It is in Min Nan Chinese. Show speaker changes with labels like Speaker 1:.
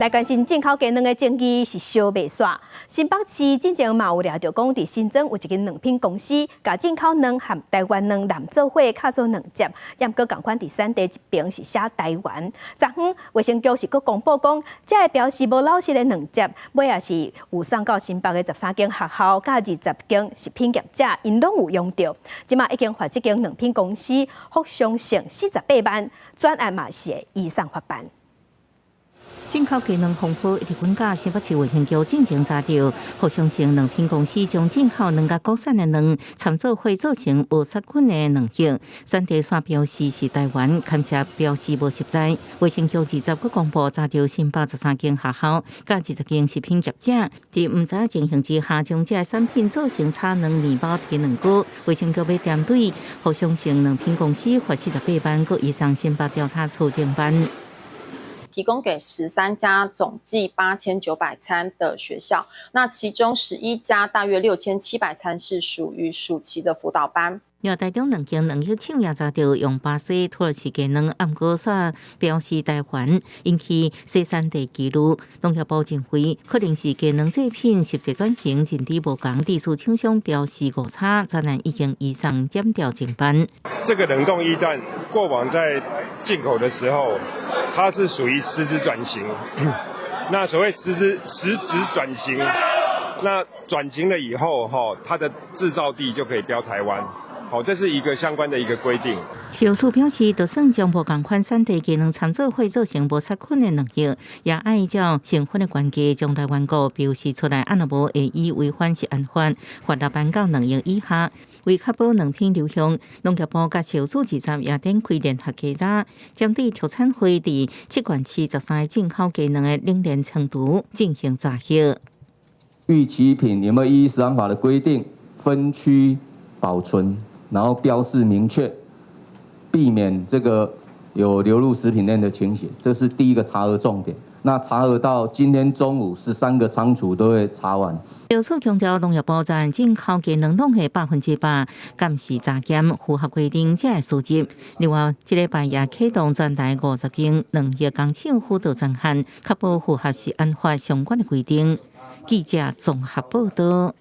Speaker 1: 來關心進口雞卵的爭議是燒袂煞。新北市進前嘛有掠著講，佇新莊有一間卵品公司，共進口卵和台灣卵濫做伙，敲做卵汁，毋過仝款佇產地這邊是寫台灣。昨昏衛生局是閣公布講，這个標示無老實的卵汁，尾仔是有送到新北的13間學校，佮20間食品業者，𪜶攏有用著。這馬已經罰這間卵品公司福祥盛48萬，專案嘛是會移送法辦。
Speaker 2: 進口雞卵風波一直滾價，新北市衛生局進前查著，福祥盛卵品公司將進口卵佮國產的卵摻做伙做成無殺菌的卵液，產地煞標示是台灣，堪車標示無實在。衛生局20閣公布查著新北13間學校，佮20間食品業者，佇毋知情形之下，將這个產品做成炒卵麵包提卵膏。衛生局欲針對福祥盛卵品公司罰48萬，閣移送新北調查處偵辦。
Speaker 3: 提供給13家總計8900餐的學校，那其中11家大約6700餐是屬於暑期的輔導班。
Speaker 2: 另外，台中兩間卵業廠也查著用巴西、土耳其雞卵，毋過煞標示台灣，引起生產地疑慮。農業部認為可能是雞卵製品實際轉型認知無仝，致使廠商標示誤差，專案已經移送檢調偵辦。
Speaker 4: 這個冷凍液蛋過往在進口的時候，它是屬於實質轉型。那所謂實質轉型，那轉型了以後，哈，它的製造地就可以標台灣。好，這是一個相關的一個規定。
Speaker 2: 食藥署表示，就算將無仝款產地雞卵摻做伙做成無殺菌的卵液，也愛照成分的關係將來源國標示出來，啊若無會依違反食安法，罰6萬到2億以下。為確保卵品流向，農業部佮食藥署20也展開聯合稽查，針對特產會佇七縣市13个進口雞卵的冷鏈倉儲進行查核。
Speaker 5: 預期品有沒有依食安法的規定分區保存，然後標示明確，避免這個有流入食品鏈的情形，這是第一個查核重點。那查核到今天中午，13個倉儲都會查完。
Speaker 2: 食藥署強調，農業部在進口雞卵攏會100%監視查檢，符合規定才會輸入。另外，這禮拜也啟動全台50間卵業工廠輔導專案，確保符合食安法相關的規定。記者綜合報道。